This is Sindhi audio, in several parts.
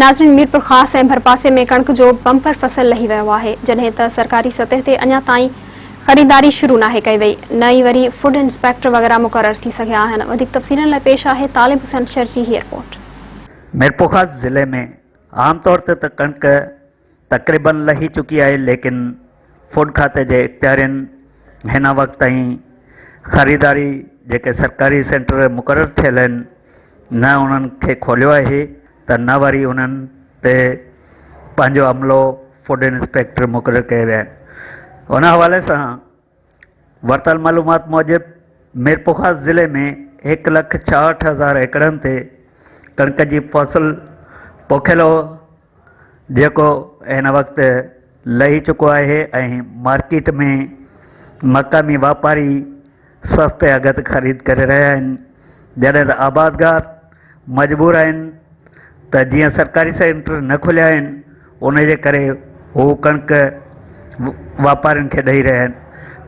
ناظرين ميرپورخاص ۽ ڀرپاسي ۾ ڪڻڪ جو بمپر فصل لهي ويو آهي جڏهن ته سرڪاري سطح تي اڃا تائين خريداري شروع ناهي ڪئي وئي نه ئي وري فوڊ انسپيڪٽر وغيره مقرر ٿي سگهيا آهن وڌيڪ تفصيلن لاء پيش آهي طالب حسين شر جي هي رپورٽ. ميرپورخاص ضلعي ۾ عام طور تي ته ڪڻڪ تقريبن لهي چڪي آهي ليڪن فوڊ کاتي جي اختيارين هن وقت تائين خريداري جيڪي سرڪاري سينٽر مقرر ٿيل آهن نه انهن کي کوليو آهي ته نه وري انهن تي پنهنجو عملو فوڊ انسپيڪٽر مقرر ڪيا ويا آهن ان حوالي سان ورتل معلومات موجب ميرپورخاص ضلعي ۾ هڪ لک 66 هزار ايڪڙن تي ڪڻڪ جي فصل پوکيل هو جيڪو هن وقت لهي چڪو آهي ۽ مارڪيٽ ۾ مقامي واپاري سستي اگهه تي خريد ڪري رهيا آهن جڏهن ته آبادگار مجبور آهن ته جيئن سرڪاري سينٽر نه کليا آهن ان جي ڪري هو ڪڻڪ واپارين کي ڏئي رهيا آهن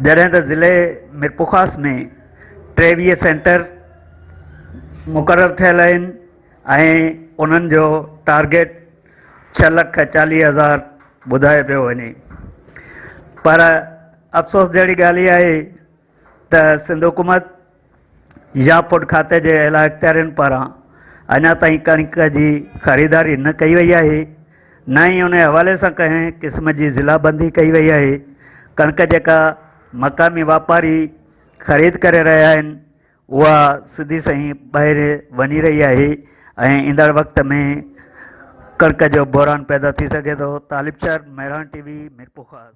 جڏهن ته ضلعي ميرپورخاص ۾ 23 سينٽر مقرر ٿيل آهن ۽ انهن جو ٽارگيٽ 6 لک 40 هزار ٻڌايو پيو وڃي پر افسوس جهڙي ڳالهه اها آهي ته سنڌ حڪومت يا فوڊ کاتي جي اعليٰ اختيارين پاران اڃا تائين ڪڻڪ جي خريداري نه ڪئي وئي آهي نه ئي ان حوالي سان ڪنهن قسم جي ضلع بندي ڪئي وئي آهي. ڪڻڪ جيڪا مقامي واپاري خريد ڪري رهيا آهن اها سڌي سنئين ٻاهر وڃي رهي آهي ۽ ايندڙ وقت ۾ ڪڻڪ جو بحران پيدا ٿي سگهي ٿو. Talib Shar, Mehran T V, Mirpurkhas.